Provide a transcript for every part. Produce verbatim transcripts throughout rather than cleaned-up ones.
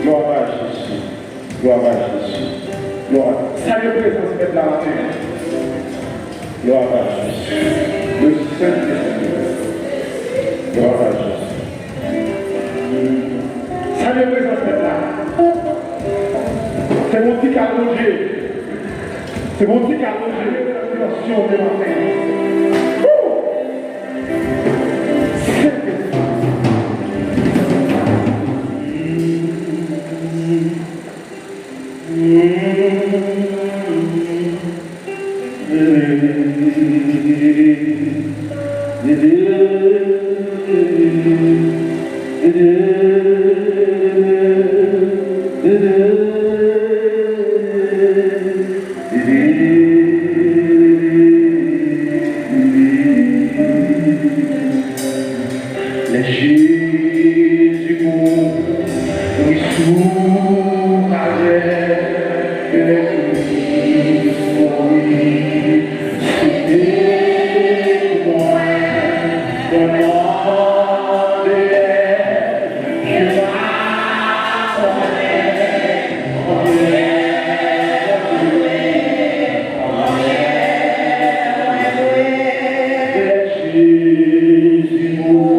Glwa ba Jezi. Glwa ba Jezi. Glwa. Salye prezans Mèt la maten an. Glwa ba Jezi. Le Sentespri. Glwa ba Jezi. Salye prezans Mèt la. Se yon ti kado Bondye. Se yon ti kado Bondye. Dimansyon de maten. Woo! Sentespri. Lè Jezi mouri sou kalè, lè Kris mouri, se te pou mwen, mwen mande, je m'abandonne, lè Jezi mouri.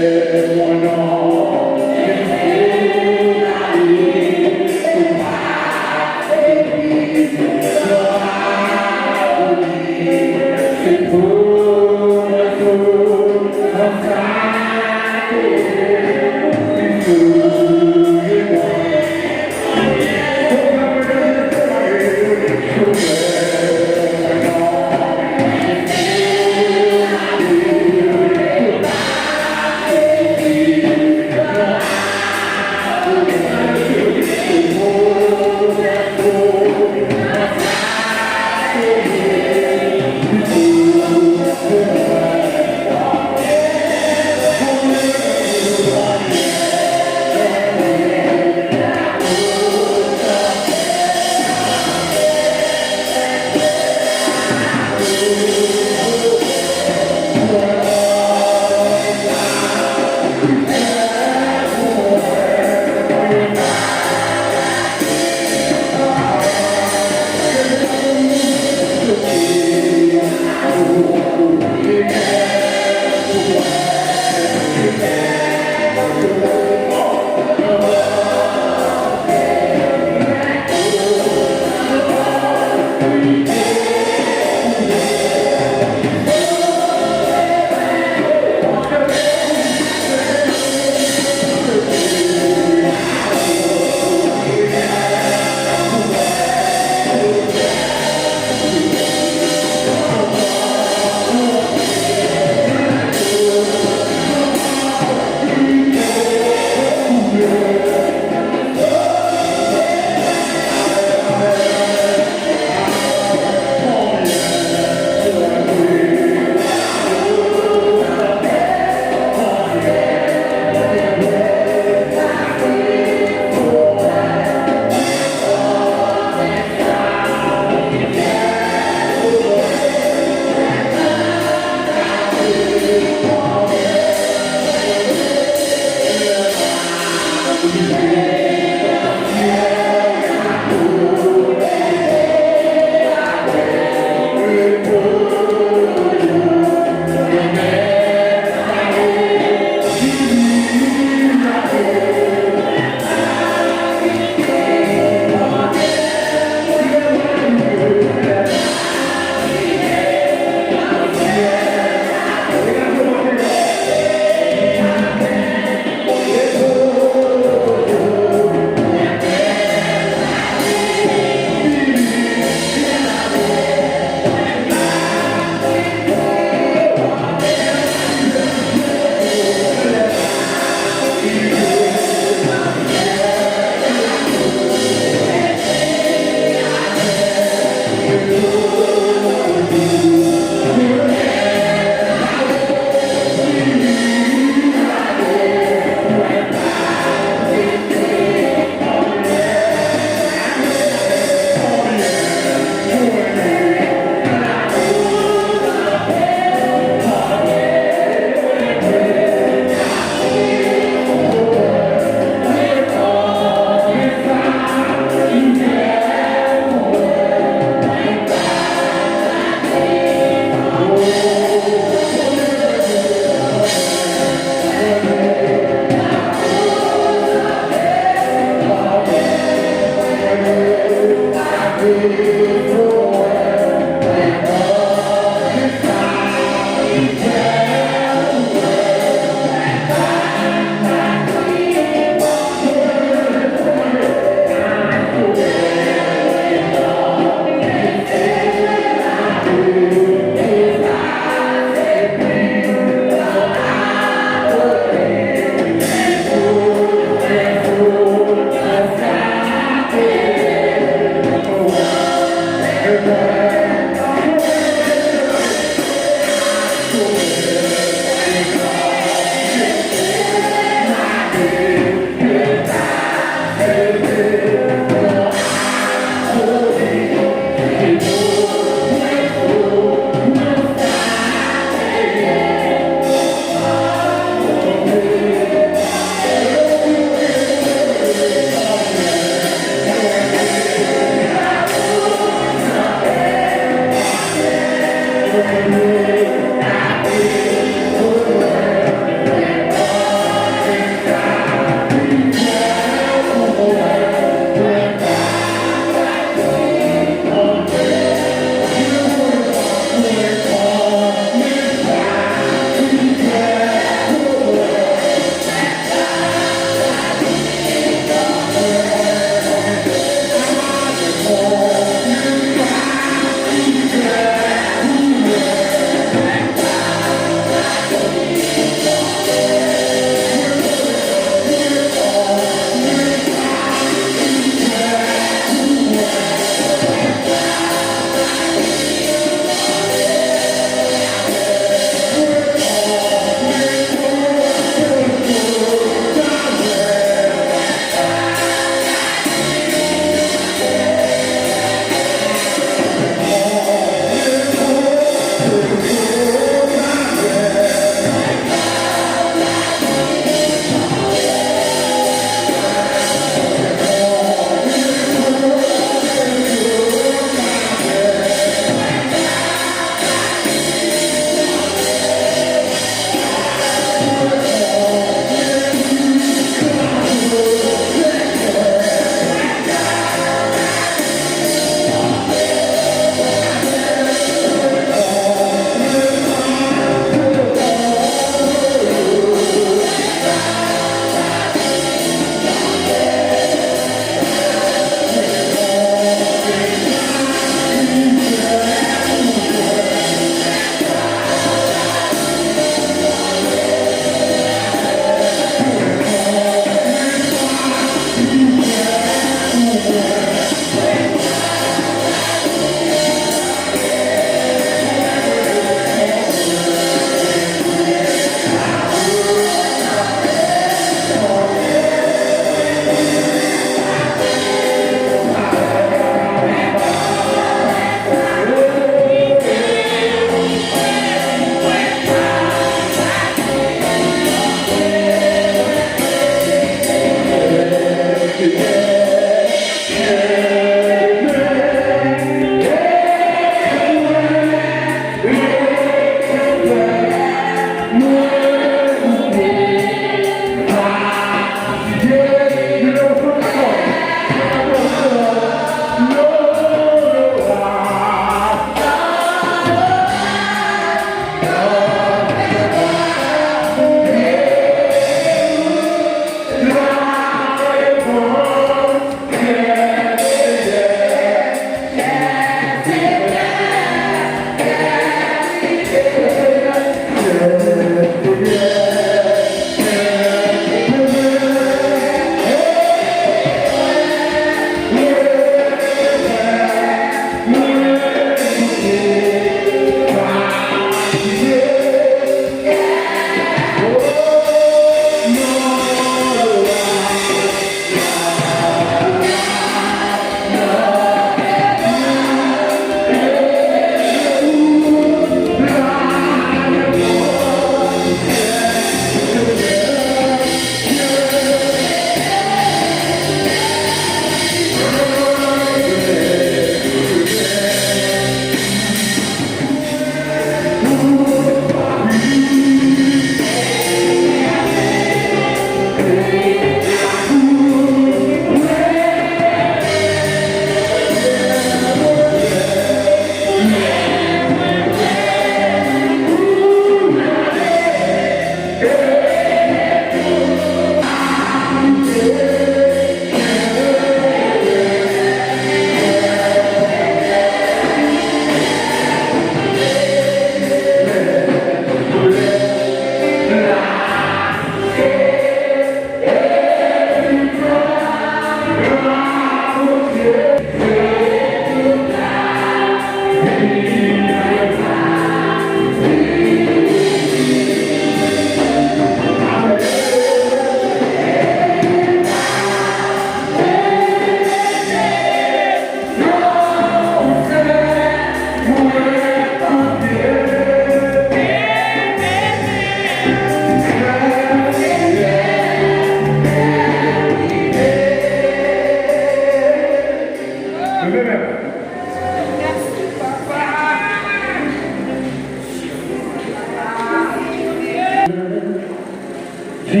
Di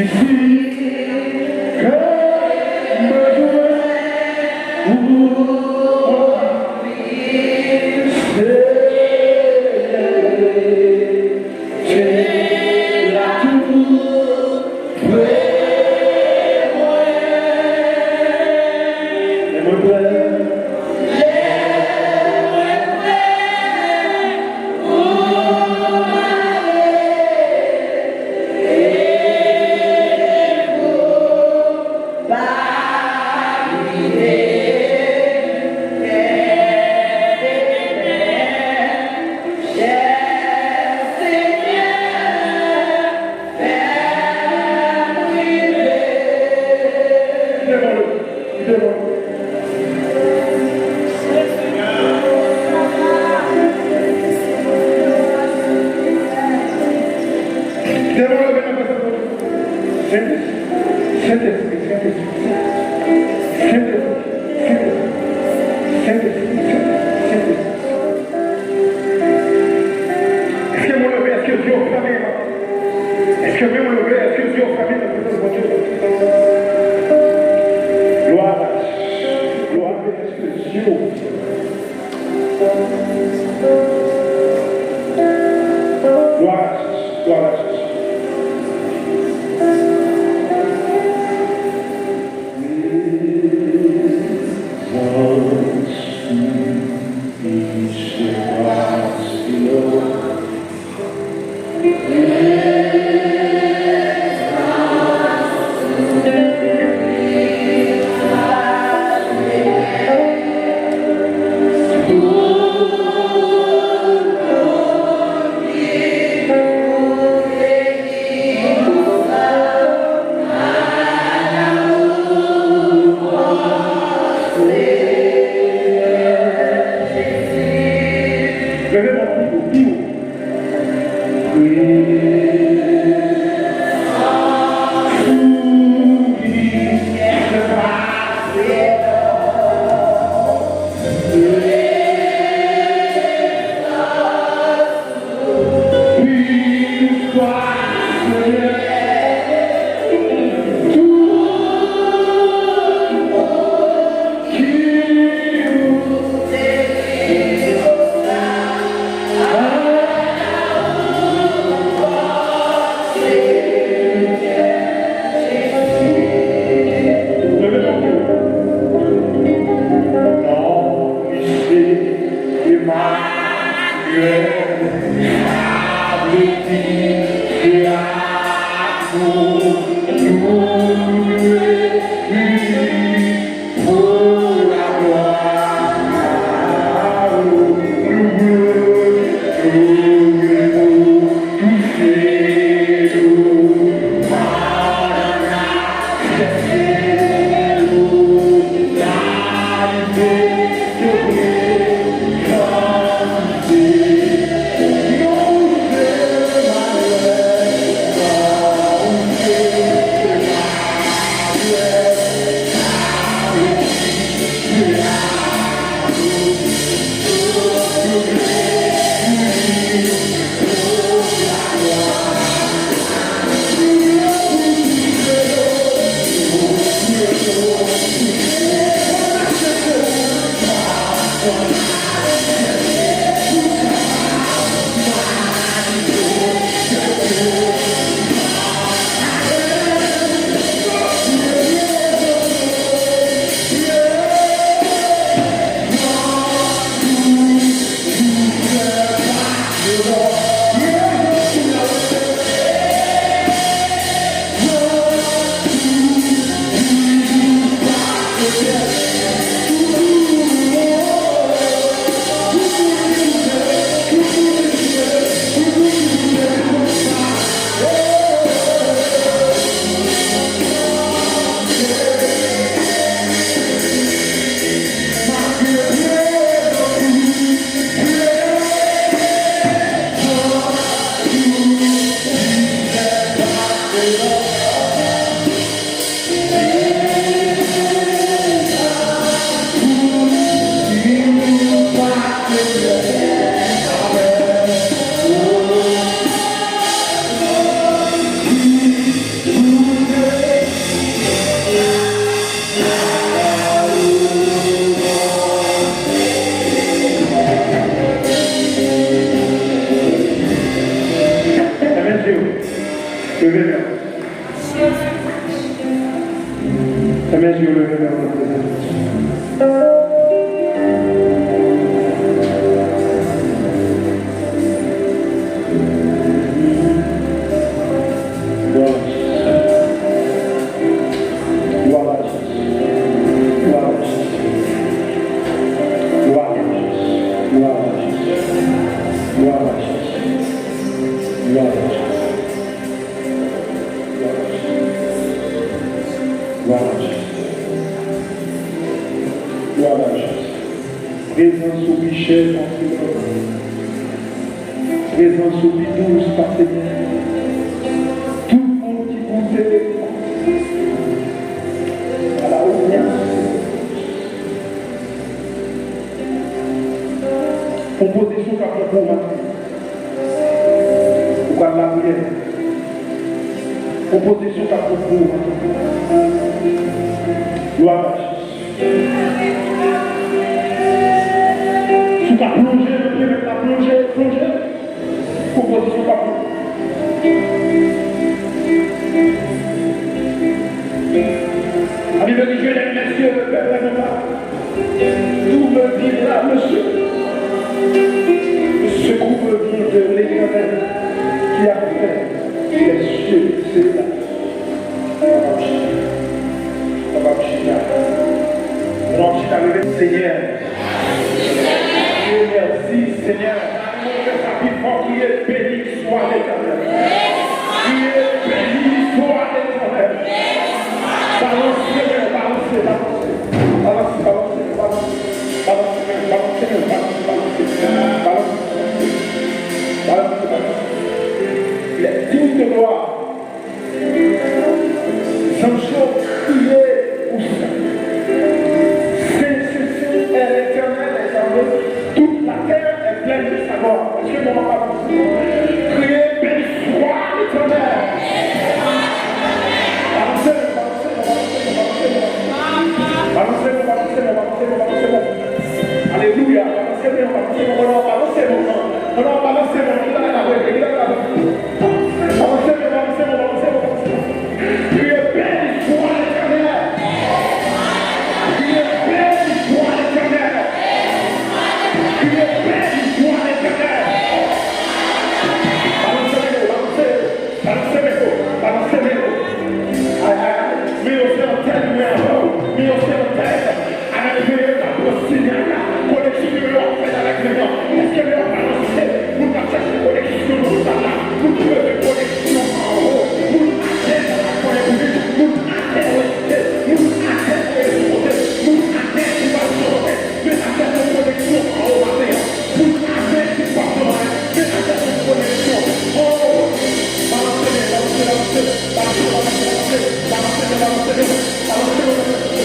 isi ke mwen dwe ou se, se la tou pre mwen. E mwen prè. Sentespri, Sentespri, Sentespri. Èske men w leve, èske zye w fèmen? Èske men w leve, èske zye w fèmen nan prezans Bondye? Glwa a Jezi. Glwa a Jezi. Èske zye w, glwa a Jezi, glwa a Jezi. Leve men w pi wo, pi wo. Leve men w. Fèmen je w, leve men w nan prezans. Glwa a Jezi. Glwa a Jezi. Glwa a Jezi. Glwa a Jezi. Glwa a Jezi. Glwa a Jezi. Glwa a Jezi. Glwa a Jezi. Glwa a Jezi. Prezans ou pi chè pase lòt. Prezans ou pi dous pase lòt. Tout moun ki goute a la odyans. Yon pozisyon k ap pran pou ou maten. Ou pral lapriyè. Yon pozisyon k ap pran pou ou maten. Glwa a Jezi. Si w ka plonje nan pye mèt la, plonje, plonje. Konpozisyon pa pou. La Bible dit, je lève mes yeux vers le bas. D'où me viendra le secours? Le secours me vient de l'Éternel qui a fait les cieux et la terre. Papa m chita. Papa m chita. Papa m chita, leve, Senyè. Dieu merci, Seigneur. Ann fè sa pi fò, kriye, beni swa Letènèl. Kriye, beni swa Letènèl. Balanse men w, balanse, balanse. Balanse, balanse, balanse. Balanse men w, balanse men w, balanse, balanse. Balanse, balanse, balanse. Il est digne de gloire. Zanj yo kriye pou sa. Sen, sen, sen est l'Éternel des armées, toute la terre est pleine de sa gloire. Èske nou pa balanse? Kriye, beni swa Letènèl. Balanse, balanse, balanse, balanse. Balanse, balanse, balanse, balanse. Alelouya. Balanse, balanse, balanse. Balanse, balanse, balanse. Balanse, balanse, balanse, balanse. Kriye, beni swa Letènèl. Kriye, beni swa Letènèl. Kriye, beni swa Letènèl. Balanse men w, balanse. Balanse men w, balanse men w. Ay, ay, ay. Men yo se antèn mwen avè w. Men yo se antèn. Avèk men yo k ap pran sinyal la. Koneksyon ke yo ap fè avèk men an. Èske lè w ap balanse, moun k ap chèche koneksyon nan sal la, moun ki bezwen koneksyon anwo, moun atè k ap pran pou li, moun atè rejte, moun atè pou ekspoze, moun atè ki pa sove, men atè pou koneksyon anwo maten an. Moun atè ki pa sove, men atè pou koneksyon anwo. Balanse men, balanse, balanse, balanse, balanse, balanse men, balanse men, balanse men.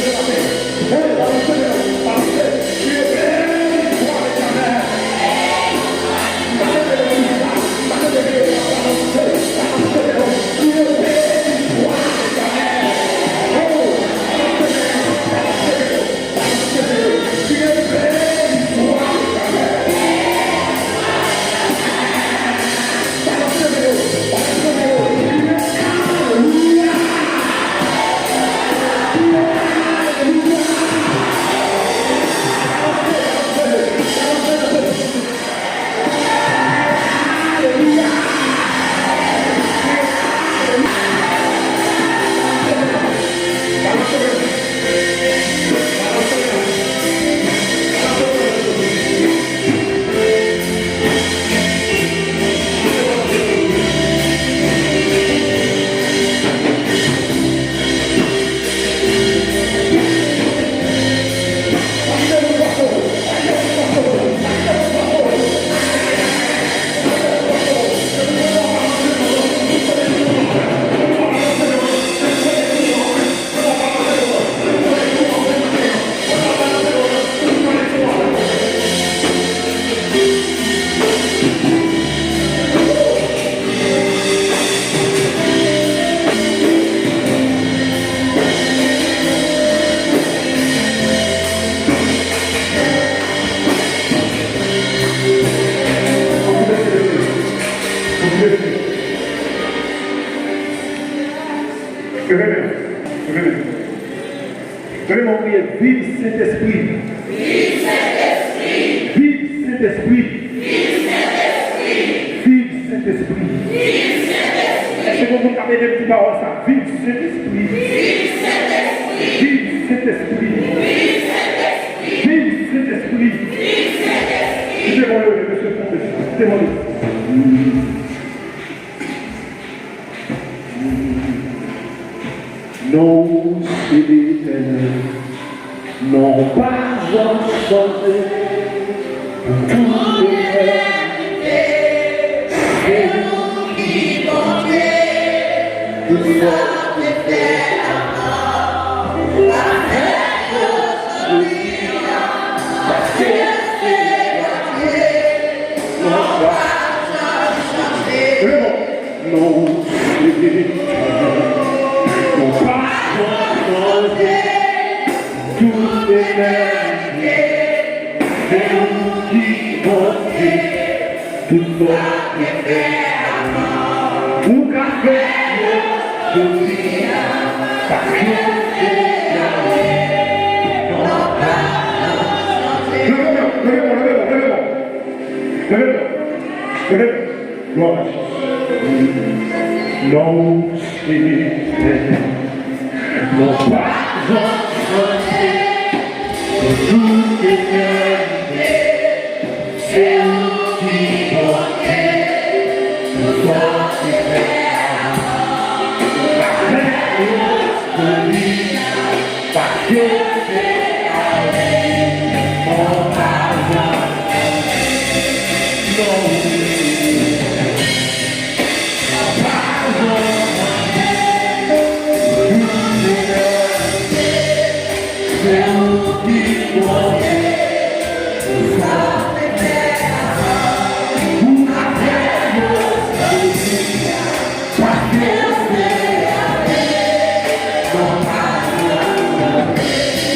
Leve men. Leve men. Leve men, w kriye, viv Sentespri. Viv Sentespri. Viv Sentespri. Èske gon moun k ap ede m di pawòl sa? Viv Sentespri. Viv Sentespri. Viv Sentespri. Kite mwen leve, mesye, fon mesye. Kite mwen leve. Non w se Letènèl, non w pa janm chanje. Pou tout etènite, se ou ki Bondye. Tout sa w te fè avan, ou ka fè yo jodi a, paske w se Bondye, non w pa janm chanje. Leve men. Non w se Letènèl, non w pa janm chanje. Tout etènite, se ou ki Bondye. Tout sa w te fè avan, ou ka fè yo jodi a, paske w se Yahweh, non w pa janm chanje. Leve men, leve men, leve men, leve men. Leve men, leve men. Glwa a Jezi. Non w se Letènèl, non w pa janm chanje. Pou tout etènite, se ou ki Bondye. Tout sa w te fè avan, ou ka fè yo jodi a. Paske w se Yahweh, non w pa janm chanje. Non w pa janm chanje. Se ou ki Bondye. Sa w te fè avan, ou ka fè yo jodi a. Paske w se Yahweh, non w pa janm chanje.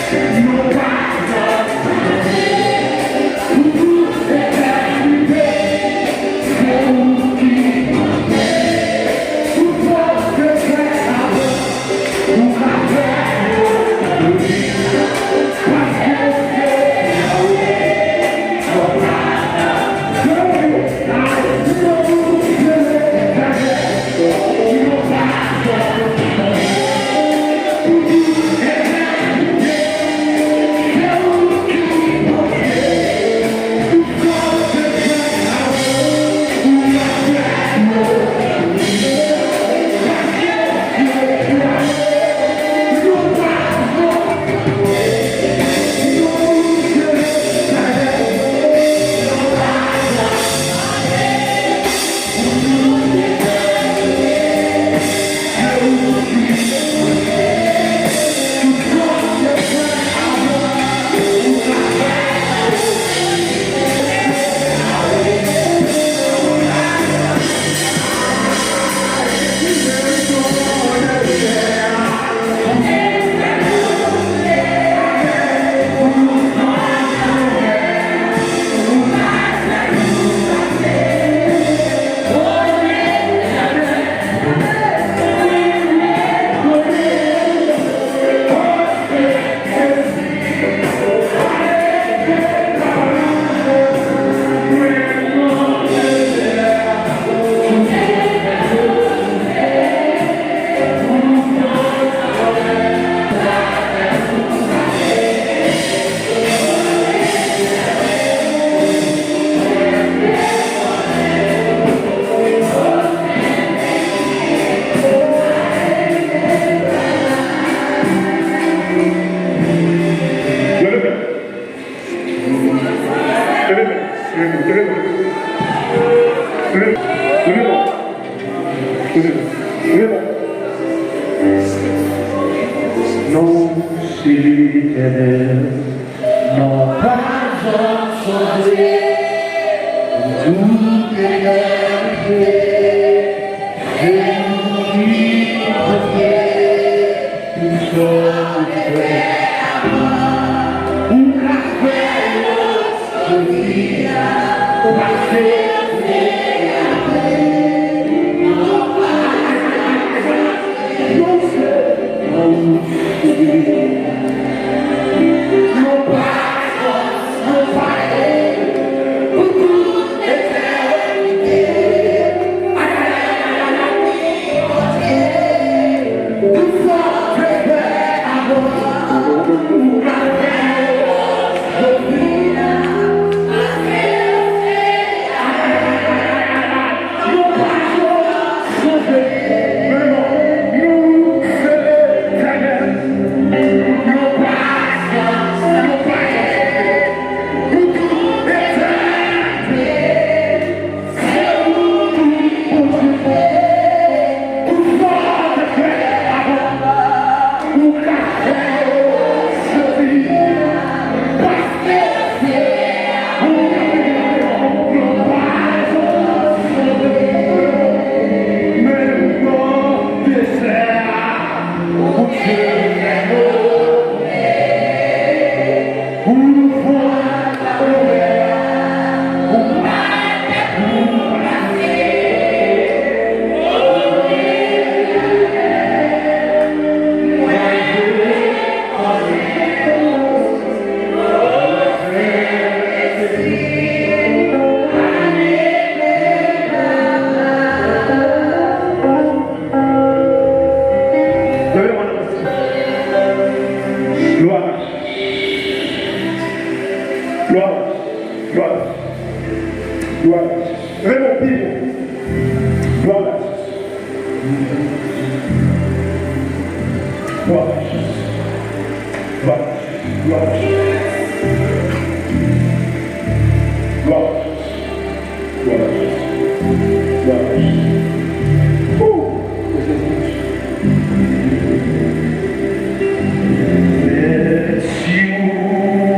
Non w pa janm chanje. Pou tout etènite, se ou ki Bondye. Tout sa w te fè avan, ou ka fè yo jodi a. Paske w se Yahweh, non w pa janm chanje. Non. Letènèl, non pa zòt sonje, pou tout etènite, se ou ki Bondye, tout sa ou fè, ou ka fè yo. Glwa. Glwa. Glwa. Glwa. Leve w pi wo. Glwa. Glwa. Glwa. Glwa. Glwa. Glwa. Glwa. Woo! Mèsi ou.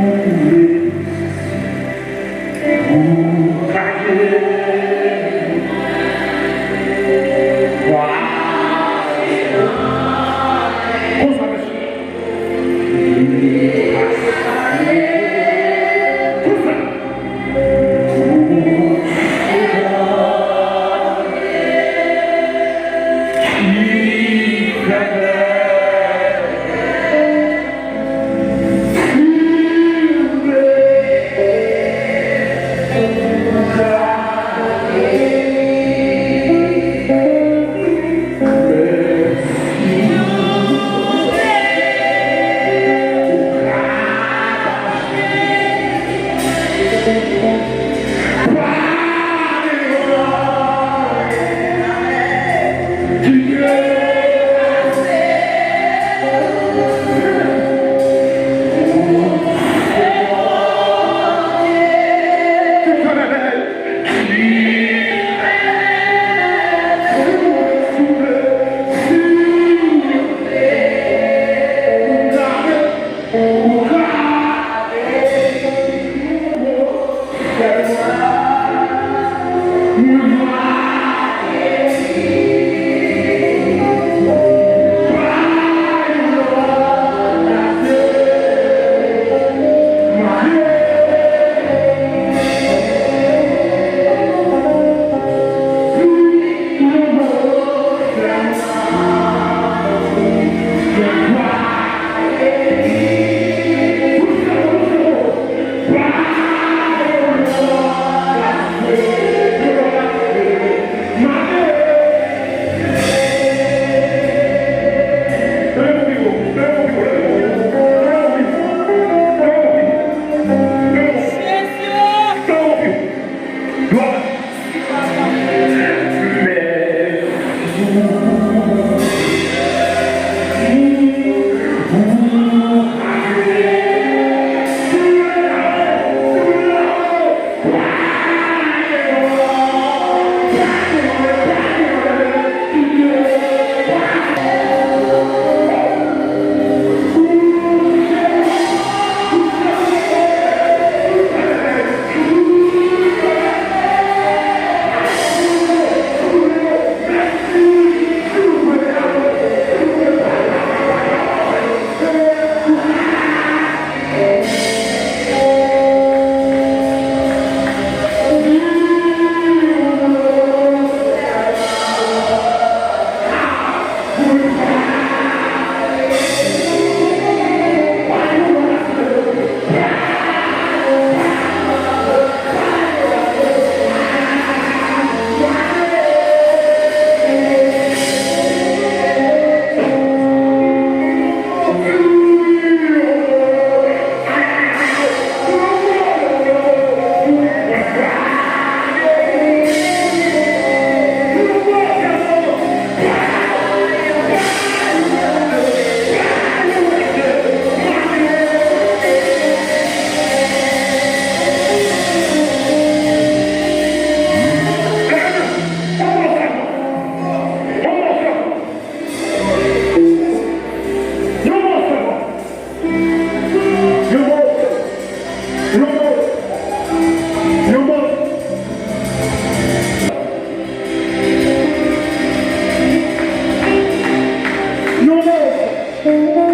Yon mò.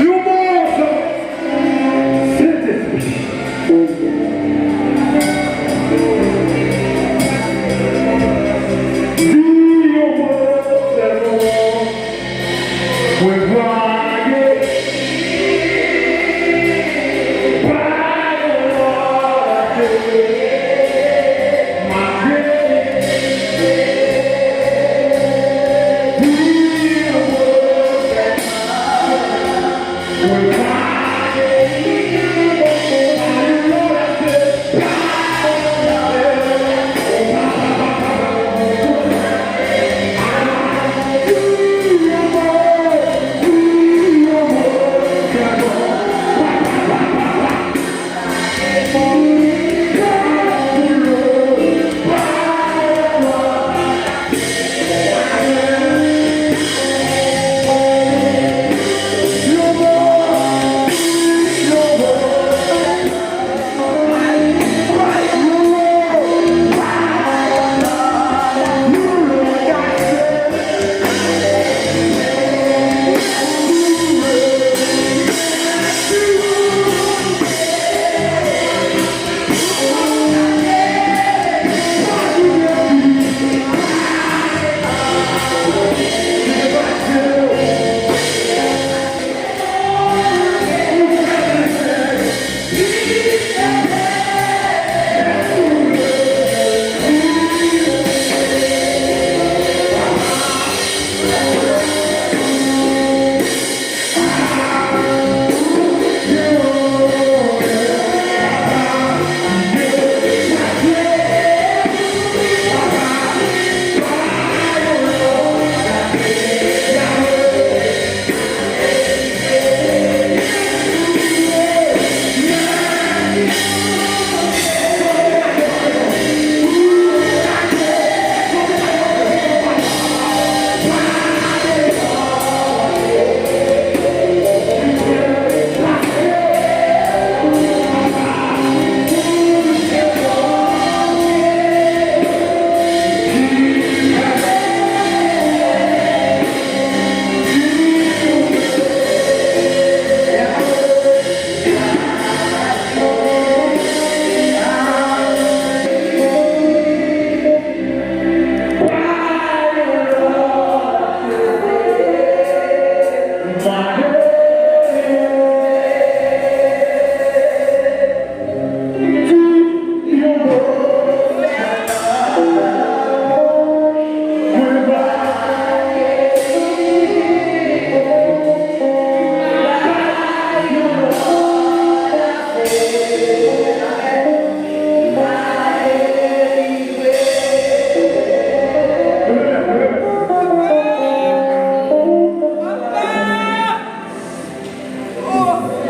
Yon mò. Sentespri. Di yon mo sèlman. Mwen vwaye pawòl la te mande. Di yon mo sèlman.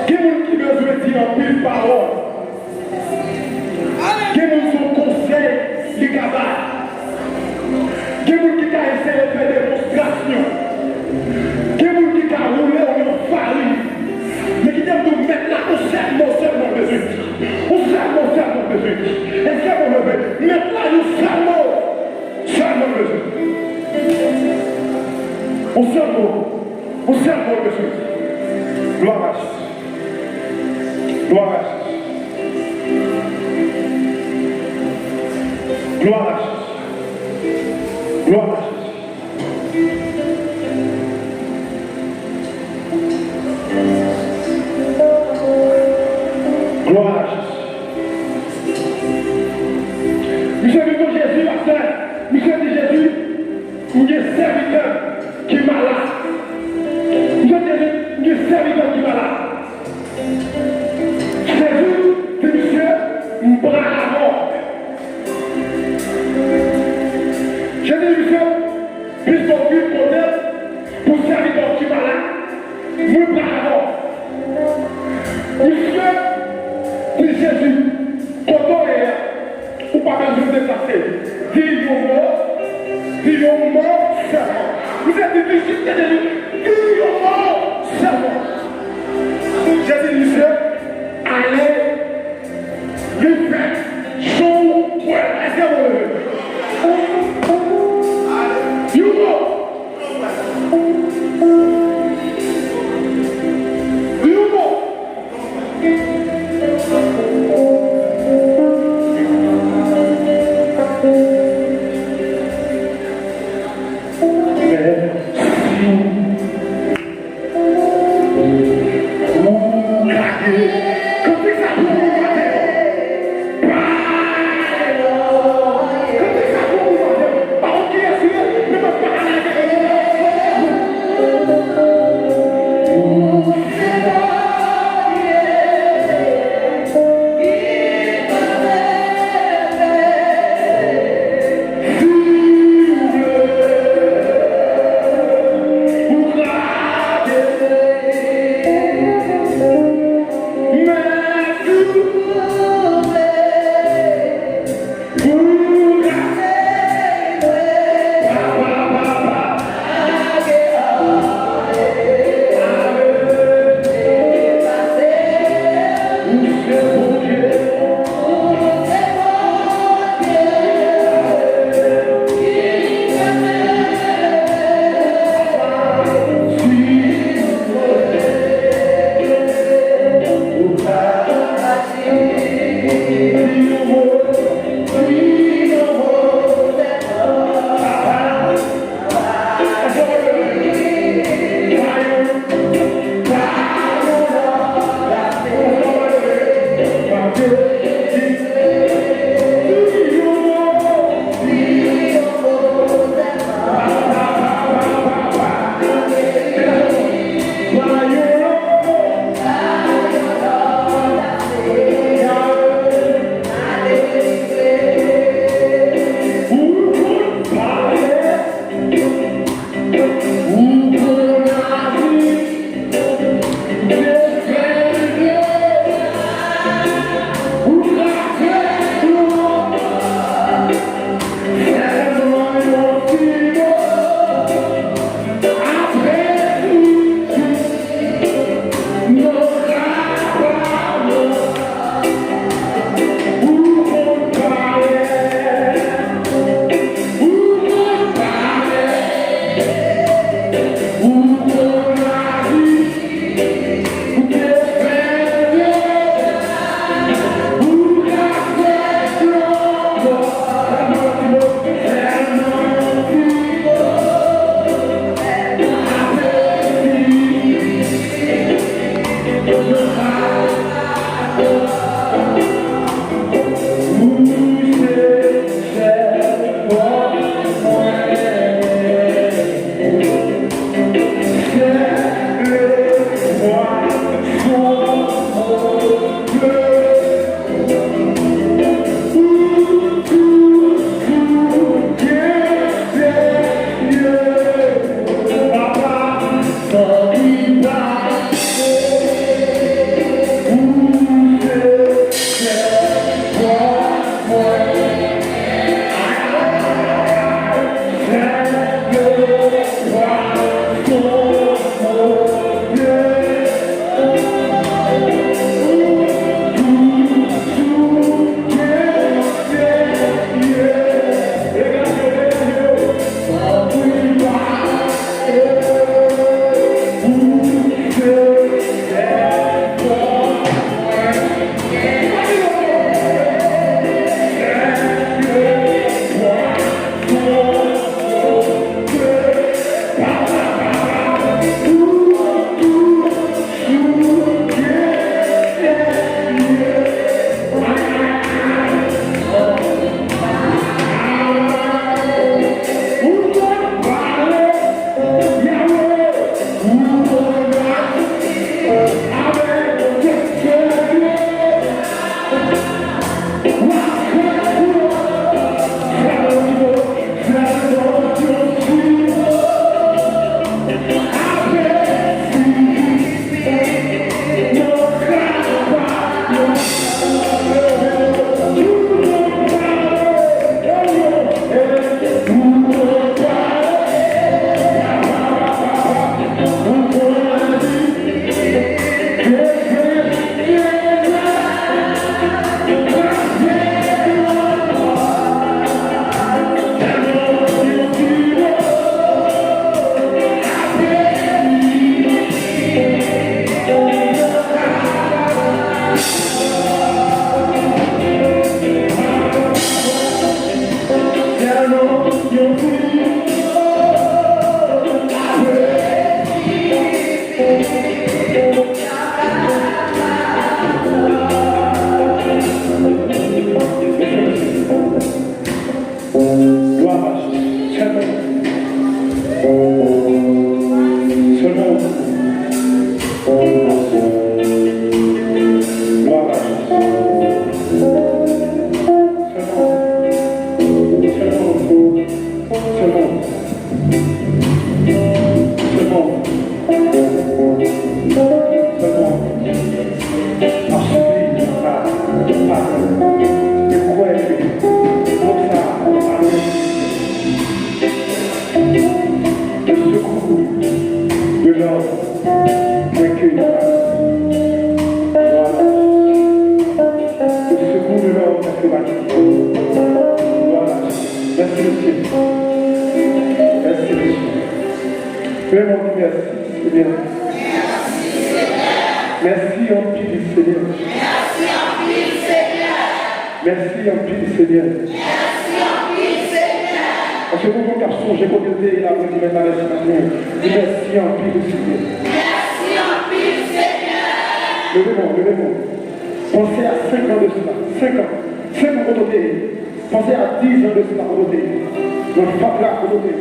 Gen moun ki bezwen di anpil pawòl. Gen moun se yon konsèy li ka bay. Gen moun ki ka eseye fè demonstrasyon. Gen moun ki ka woule w yon farin. Men kite m di w, Mèt la, yon sèl mo sèlman l bezwen di. Yon sèl mo sèlman l bezwen di. Èske mwen leve? Mèt la, yon sèl mo sèlman l bezwen di. Yon sèl mo. Yon sèl mo l bezwen di. Glwa a Jezi. Glwa a Jezi. Glwa a Jezi. Glwa a Jezi. Glwa a Jezi. Misye vin kot Jezi, pastè. Misye di Jezi, m gen sèvitè m ki malad. Misye di Jezi, m gen sèvitè m ki malad. Jezi di misye, m pral avè w. Jezi di misye, plis w vin kote m pou sèvitè w ki malad, mwen pral avè w. Misye di Jezi, kote w ye a, ou pa bezwen deplase. Di yon mo, di yon mo sèlman. Misye di, di, di, di, di, di yon mo sèlman. Jezi di misye, ale, li fèt jan w kwè. Èske w leve? Yon mo. Yon mo. Men, si ou ka Sèlman, sèlman, ap sipli sa, padon, e kwè ke non sa a, padon, le secours de l'homme n'est que une grâce. Voilà. Le secours de l'homme n'est que grâce. Voilà. Merci, Mesye. Mèsi, Mesye. Fè yon ti mèsi, Senyè. Mèsi anpil, Senyè. Mèsi anpil, Senyè. Paske pou moun k ap sonje kote l te ye la, pou di mèt la mèsi maten, di mèsi anpil, Senyè. Leve men w, leve men w. Panse a senk an de sila. Senk an. Senk an kote w te ye. Panse a diz an de sila kote w te ye. Nan fatra kote w te ye.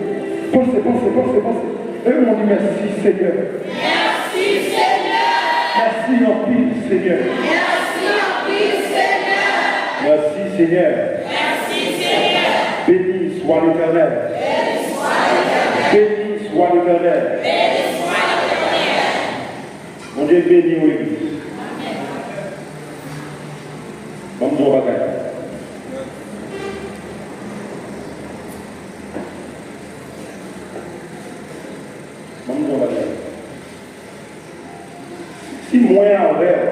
Panse, panse, panse, panse. E moun di mèsi, Senyè. Mèsi, Senyè. Mèsi anpil, Senyè. Mèsi anpil, Senyè. Mèsi, Senyè. Mèsi, Senyè. Béni soit l'Éternel. Béni soit l'Éternel. Béni soit l'Éternel. Béni soit l'Éternel. Bondye beni w, legliz. Ban m di w yon bagay. Ban m di w yon bagay. Si mwen avè w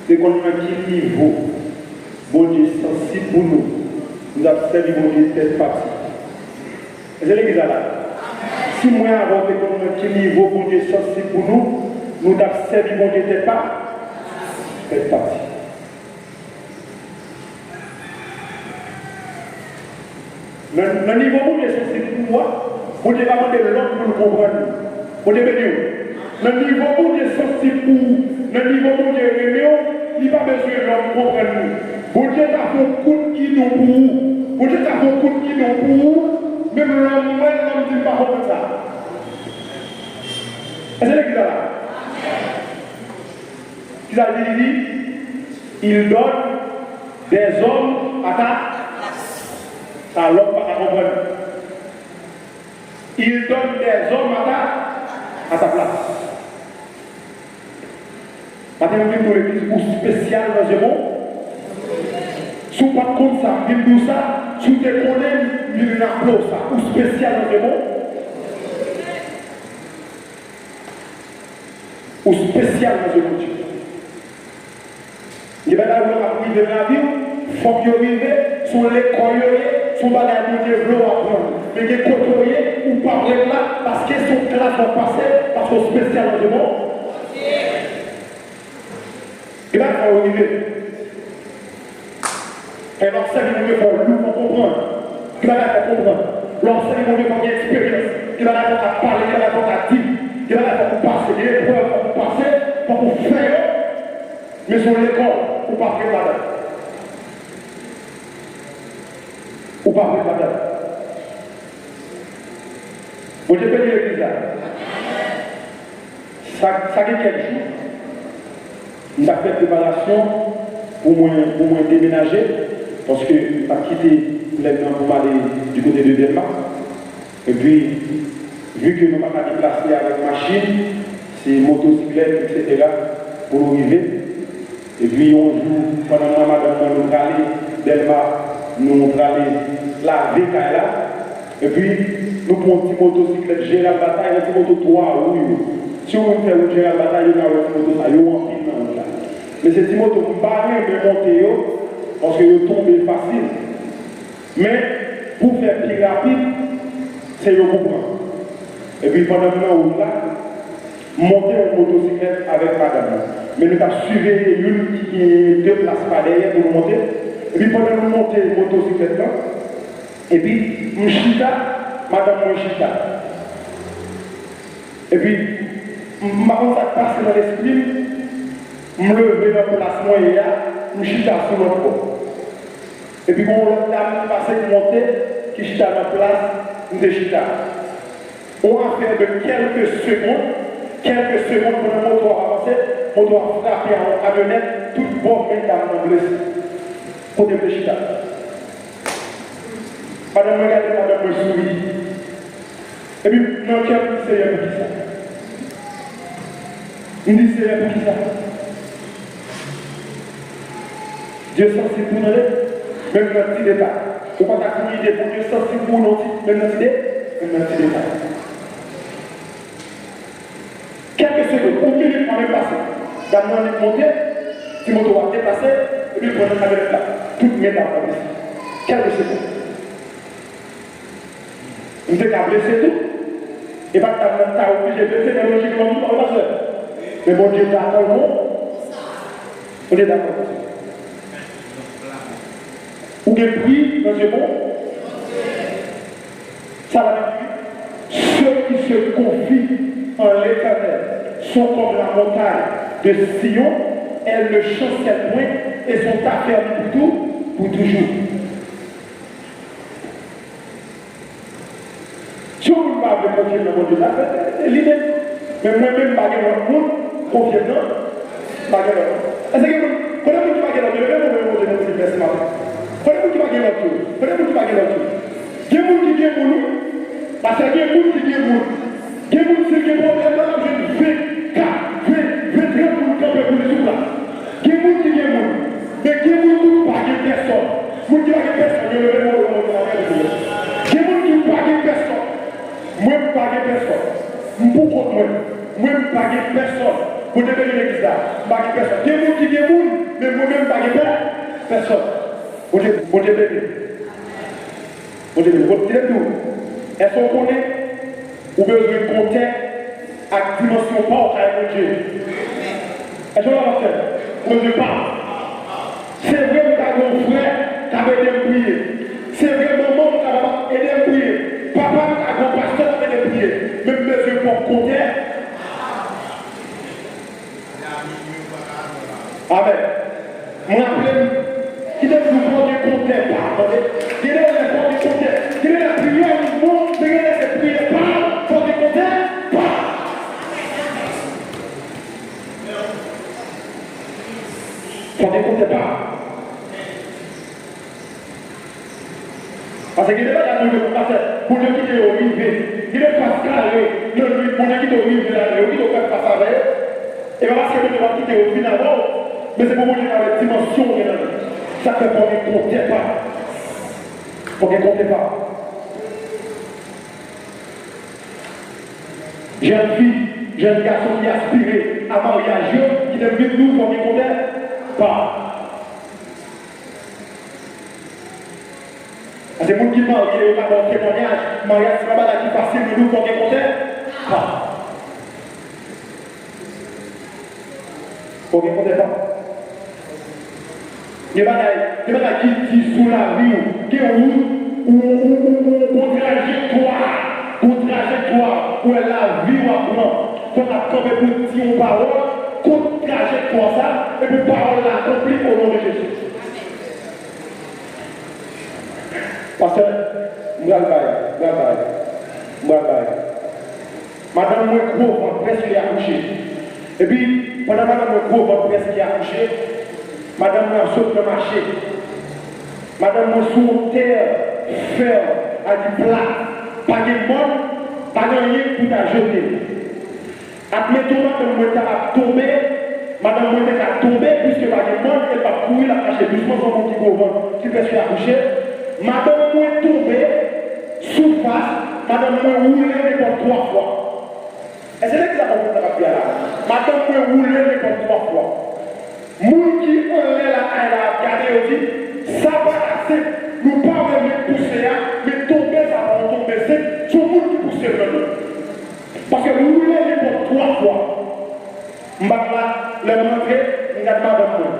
te konn nan ki nivo Bondye sansib pou nou, nou t ap sèvi Bondye tèt pati. Èske legliz la la? Si mwen avè w te konn nan ki nivo Bondye sansib pou nou, nou t ap sèvi Bondye tèt pa, tèt pati. Nan, nan nivo Bondye sansib pou ou a, Bondye pa mande lòm pou l konprann li. Bondye beni w. Nan nivo Bondye sansib pou ou, nan nivo Bondye renmen w, li pa bezwen lòm konprann li. Bondye ka fè yon kout gidon pou ou. Bondye ka fè yon kout gidon pou ou, menm lòm wè l, lòm di l pa konprann sa. Èske legliz la la? Kisa l di? Li di, il donne des hommes à ta, sa lòm pa ka konprann. Il donne des hommes à ta, à ta place. Maten, mwen vin pou legliz, ou spesyal nan zye Bondye. Si w pa t konn sa, m vin di w sa. Si w te konnen, m vin raple w sa. Ou spesyal nan zye Bondye. Ou spesyal nan zye Bondye. Gen bagay ou wè k ap rive nan lavi w, fòk yo rive, se yon lekòl yo ye, se yon bagay Bondye vle w aprann. Men gen kote w ye, ou p ap ret la, paske se yon klas w ap pase, paske w spesyal nan zye Bondye. Gen bagay fò yo rive. E lè w ap sèvi Bondye, fò w li, fò w konprann. Gen bagay fò w konprann. Lè w ap sèvi Bondye, fò w gen eksperyans. Gen bagay fò w ka pale, gen bagay fò w ka di. Gen bagay fò w pase, gen eprèv fò w pase, fò w fè yo. Men se yon lekòl, ou p ap ret ladan l. Ou p ap ret ladan l. Bondye beni legliz la. Sa, sa gen kèk jou, m t ap fè preparasyon pou mwen, pou mwen demenaje, paske m t ap kite Plèn nan pou m ale di kote de Dèlma. Epi, vi ke nou pa ka deplase avèk machin, se motosiklèt, etsetera, pou nou rive. Epi yon jou, pandan mwen, madanm mwen, nou prale Dèlma, nou prale lave kay la. Epi, nou pran yon ti motosiklèt Jeneral Batay, yon ti moto twa wou yo. Si yon moun fè wout Jeneral Batay, yo ka wè ti moto sa yo anpil nan wout la. Men se ti moto m pa renmen monte yo, paske yo tonbe fasil. Men, pou fè pi rapid, se yo pou pran. Epi pandan m nan wout la, m monte yon motosiklèt avèk madanm mwen. Men nou t ap siveye youn ki gen de plas pa dèyè pou nou monte. Epi pandan nou monte motosiklèt lan, epi m chita, madanm mwen chita. Epi, m, m pa konn sa k pase nan lespri m, m leve nan plas mwen ye a, m chita sou lòt bò. Epi gon lòt dam ki pase, ki monte, ki chita nan plas m te chita. On afè de kèlke segonn, kèlke segonn pandan moto a ap avanse, moto a frape a yon kamyonèt, tout bò men dam nan blese. Kote m te chita. Madanm mwen gade, madanm mwen souri. Epi nan kè m, m di, Seyè, poukisa? M di, Seyè, poukisa? Dye sansib pou tande, menm nan ti detay. Ou pa ta gen ide Bondye sansib pou ou nan ti, menm nan ti de, menm nan ti detay. Kèlke segonn, yon minit pa menm pase. Dam nan li monte, ti moto a deplase, epi l pran nan kamyonèt la. Tout men dam nan blese. Kèlke segonn. M te ka blese tou. E pa t dam nan ta oblije blese nan lojik lòm tou, pastè. Men Bondye dakò, non? Bondye dakò pou sa. Ou gen pri nan zye Bondye. Sa la di, ceux qui se confient en l'Éternel sont comme la montagne de Sion, elle ne chancelle point et sont affermies pour tout, pour toujours. Si yon moun pa vle konfye l nan Bondye, sa fè li menm. Men mwen menm, m pa gen lòt moun konfye m nan. M pa gen lòt. Èske gen moun, kote moun ki pa gen lòt, leve men w, Bondye, nou di mèsi maten. Kote moun ki pa gen lòt yo? Kote moun ki pa gen lòt yo? Gen moun ki gen moun, wi. Paske gen moun ki gen moun. Gen moun, si l gen pwoblèm nan, l ap jwenn ven, kat, ven, ven, trant moun kanpe pou li sou plas. Gen moun ki gen moun, men gen moun tou ki pa gen pèsòn. Moun ki pa gen pèsòn, yo leve men yo, yo montre avè nou. Gen moun ki pa gen pèsòn. Mwen, m pa gen pèsòn. M pou kont mwen. Mwen, m pa gen pèsòn. Bondye beni legliz la. M pa gen pèsòn. Gen moun ki gen moun, men mwen menm, m pa gen pè-, pèsòn. Bondye, Bondye beni. Bondye beni. Bondye beni. Èske w konnen ou bezwen kontè ak dimansyon pa w kay Bondye? Èske w la, pastè? Bondye pa. Se vre, m ta gen yon frè k ap ede m priye. Se vre, manman m ta ede m priye. Papa m ta gen yon pastè k ap ede m priye. Men m bezwen pran kontè. Amèn. Mwen raple m, kite m di w, fò gen kontè pa, tande. Gen de lè fò gen kontè. Gen de lè priyè w bon, men gen de lè se priyè pa, fò gen kontè pa. Fò gen kontè pa. Paske gen de bagay Bondye konn pa fè, Bondye kite yo rive. Gen de fas kare nan nuit, Bondye kite yo rive ladan yo, kite yo fè fas avè yo. E pa paske Bondye p ap kite yo vin avè w, men se pou Bondye ka wè dimansyon w gen nan li. Sa k fè fò gen kontè pa. Fò gen kontè pa. Jèn fi, jèn gason ki aspire a maryaj yo, kite m vin di w, fò gen kontè pa. Paske moun ki marye, yo ka ba w temwayaj. Maryaj se pa bagay ki fasil, men nou fò gen kontè pa. Fò gen kontè pa. Gen bagay, gen bagay ki di sou lavi w. Gen wout, ou, ou, ou, ou, ou trajektwa, ou trajektwa, ou wè lavi w ap pran. Fò w ap kanpe pou di yon pawòl kont trajektwa sa, epi pawòl la akonpli o non de Jezi. Pastè, m pral bay, m pral bay, m pral bay. Madanm mwen gwo vant, prèske akouche. Epi, pandan madanm mwen gwo vant, prèske akouche, madanm mwen ap sot nan mache. Madanm mwen sou yon tè fèm, a di plat, pa gen mòn, pa gen anyen pou ta jete. Admeton, madanm mwen ta ap tonbe, madanm mwen te ka tonbe, piske pa gen mòn, e l p ap kouri, l ap mache dousman, se yon moun ki gwo vant, ki prèske akouche. Madanm mwen tonbe sou fas, madanm mwen woule nenpòt twa fwa. Èske legliz la konprann sa m ap di a la? Madanm mwen woule nenpòt twa fwa. Moun ki anlè lakay la ap gade, yo di, sa pa ka senp, nou pa wè moun k pouse a, men tonbe sa pa yon tonbe senp, se yon moun ki pouse l nan nou. Paske m woule nenpòt twa fwa. M pa t la, lè m rantre, m gad madanm mwen.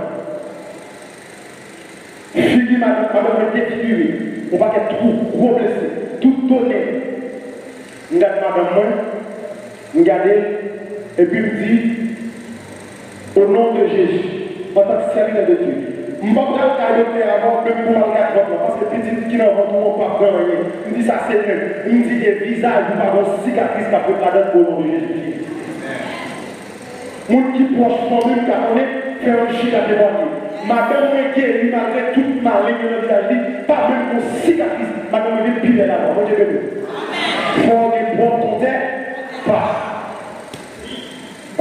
Figi madanm, madanm mwen defigire, yon pakèt twou, gwo blese, tout tonè. M gad madanm mwen, m gade l, epi m di, o non de Jezi, antank sèvitè de Dye, m pa pral kay doktè avan w, menm pou m al gad vant lan, paske pitit ki nan vant ou an p ap gen anyen. M di sa se menm. M di gen vizaj ou pa gen yon sikatris k ap ret ladan l, o non de Jezi. Moun ki pwòch fanmi m ka konnen, fè yon chita temwaye. Madanm mwen geri malgre tout maleng yo nan vizaj li, pa menm gon sikatris, madanm mwen vin pi bèl avan. Bondye beni w. Fò gen pwòp kontè pa.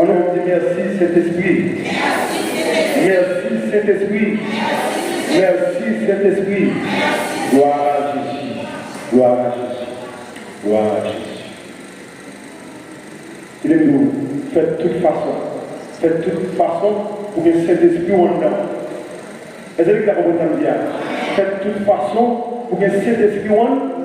Ann nou di mèsi, Sentespri. Mèsi, Sentespri. Mèsi, Sentespri. Glwa a Jezi. Glwa a Jezi. Glwa a Jezi. Kite m di w, fè tout fason. Fè tout fason pou gen Sentespri w anndan w. Èske nou ta konprann sa m di a? Fè tout fason pou gen Sentespri w anndan w.